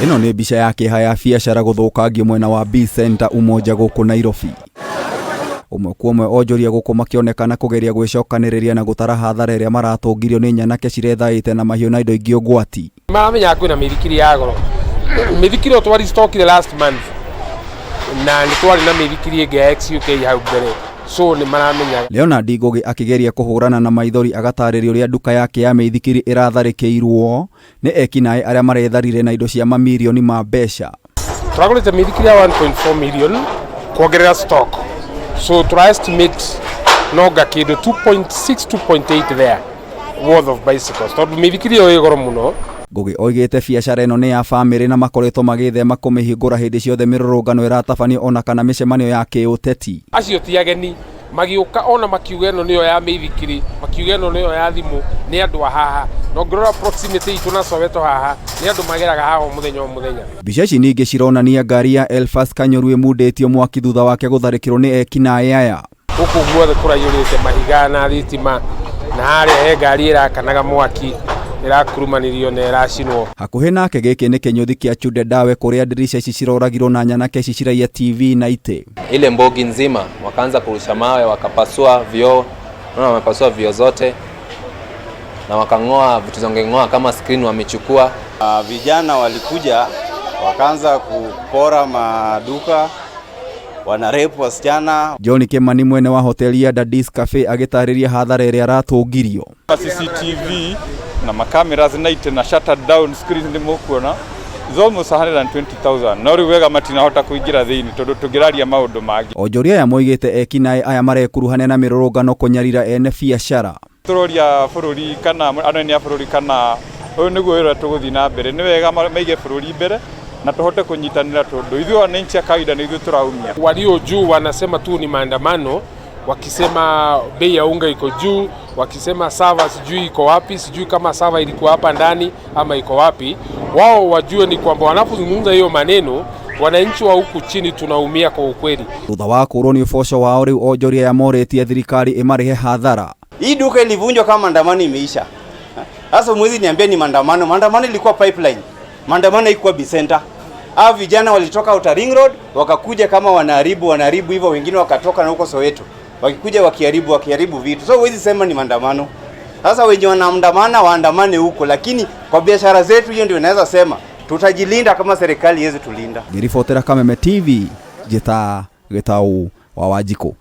Ĩno nĩ mbica ya kĩeha ya biacara gũthũkangio mwena wa B Center Umoja gũkũ Nairobi. Ũmwe kwa ũmwe onjoria gũkũ makĩonekana kũgeria gwĩcokanĩrĩria na gũtara hathara ĩrĩa maratũngirio nĩ nyanake cirethaĩte na mahiũ na indo ingĩ ũgwati. Maramenya kwĩna mĩithikiri ya goro. Mĩithikiri ĩyo twaristokire last month na nĩ twarĩ na mĩithikiri ĩngĩ ya XUK hau mbere, so nĩ maramenya. Leonard Ngũgĩ akĩgeria kũhũrana na maithori agatarĩria ũrĩa nduka yake ya mĩithikiri ĩratharĩkĩirwo nĩ ekinaĩ arĩa maretharire na indo cia mamirioni ma mbeca. Tũragũrĩte mĩithikiri ya 1.4 million kuongerera stock, so tũra estimate nonga kĩndũ 2.6 2.8 there worth of bicycles, tondũ mĩithikiri ĩyo ĩ goro mũno. Ngũgĩ oigĩte biacara ĩno nĩ ya famĩlĩ na makoretwo magĩthema kũmĩhingũra hĩndĩ ciothe mĩrũrũngano ĩratabanio ona kana mĩcemanio ya kĩũteti. Acio ti ageni magĩũka ona makiuga ĩno nĩyo ya mĩithikiri, makiuga ĩno nĩyo ya thimũ, nĩ andũ a haha, na ũngĩrora proximity itũ na Soweto haha nĩ andũ mageraga haha o mũthenya o mũthenya. Mbica ici ningĩ cironania ngari ya Elfas Kanyoru ĩmundĩtio mwaki thutha wake gũtharĩkĩrwo nĩ ekinaĩ aya. Gũkũ guothe kũraiyũrĩte mahiga na thitima, na harĩa he ngari ĩrakanaga mwaki ĩrakurumanirio na ĩracinwo. Hakuhĩ nake gĩkĩ nĩ kĩnyũthi kĩa Chunde Dawe kũrĩa ndirica ici ciroragirwo na nyanake ici ciraiya TV na itĩ. Ile mbogi nzima wakaanza kurusha mawe, wakapasua vioo, naona wamepasua vioo zote na wakang'oa vitu zongeng'oa kama screen wamechukua. Vijana walikuja wakaanza kupora maduka, wanarepu wasichana. John Kimani mwene wa hoteli ya Daddy's Cafe agĩtarĩria hathara ĩrĩa aratũngirio. CCTV na makamera zinaite na shattered down screen nĩ mũkuona is almost 120,000 no rĩu wega matinahota kũingĩra thĩinĩ tondũ tũngĩraria maũndũ mangĩ. Onjoria aya moigĩte ekinaĩ aya marekuruhania na mĩrũrũngano kũnyarira ene biacara. Tũroria bũrũri kana anene a bũrũri kana ũyũ nĩguo wĩra tũgũthiĩ na mbere, nĩ wega maige bũrũri mbere na tũhote kũnyitanĩra tondũ ithuĩ wananchi a kawaida nĩ ithuĩ tũraumia. Walio juu wanasema tu ni maandamano, wakisema bei ya unga iko juu, wakisema sava sijui iko wapi, sijui kama sava ilikuwa hapa ndani ama iko wapi. Wao wajue ni kwamba wanapozungumza hiyo maneno, wananchi wa huku chini tunaumia kwa ukweli. Thutha wa kũũrwo nĩ ũboco wao rĩu onjoria aya morĩtie thirikari ĩmarĩhe hathara. Hii duka ilivunjwa kama maandamano imeisha. Sasa mwezi niambie ni maandamano. Maandamano ilikuwa Pipeline. Maandamano ilikuwa Bicenter. Hao vijana walitoka Outer Ring Road wakakuja kama wanaharibu wanaharibu hivyo, wengine wakatoka na huko Soweto. Wakikuja wakiharibu wakiharibu vitu. So huwezi sema ni maandamano. Sasa wenye wanaandamana waandamane huko, lakini kwa biashara zetu hiyo ndio inaweza sema tutajilinda kama serikali iweze tulinda. Ngĩribotera Kameme TV, njĩta Gĩtaũ wa Wanjikũ.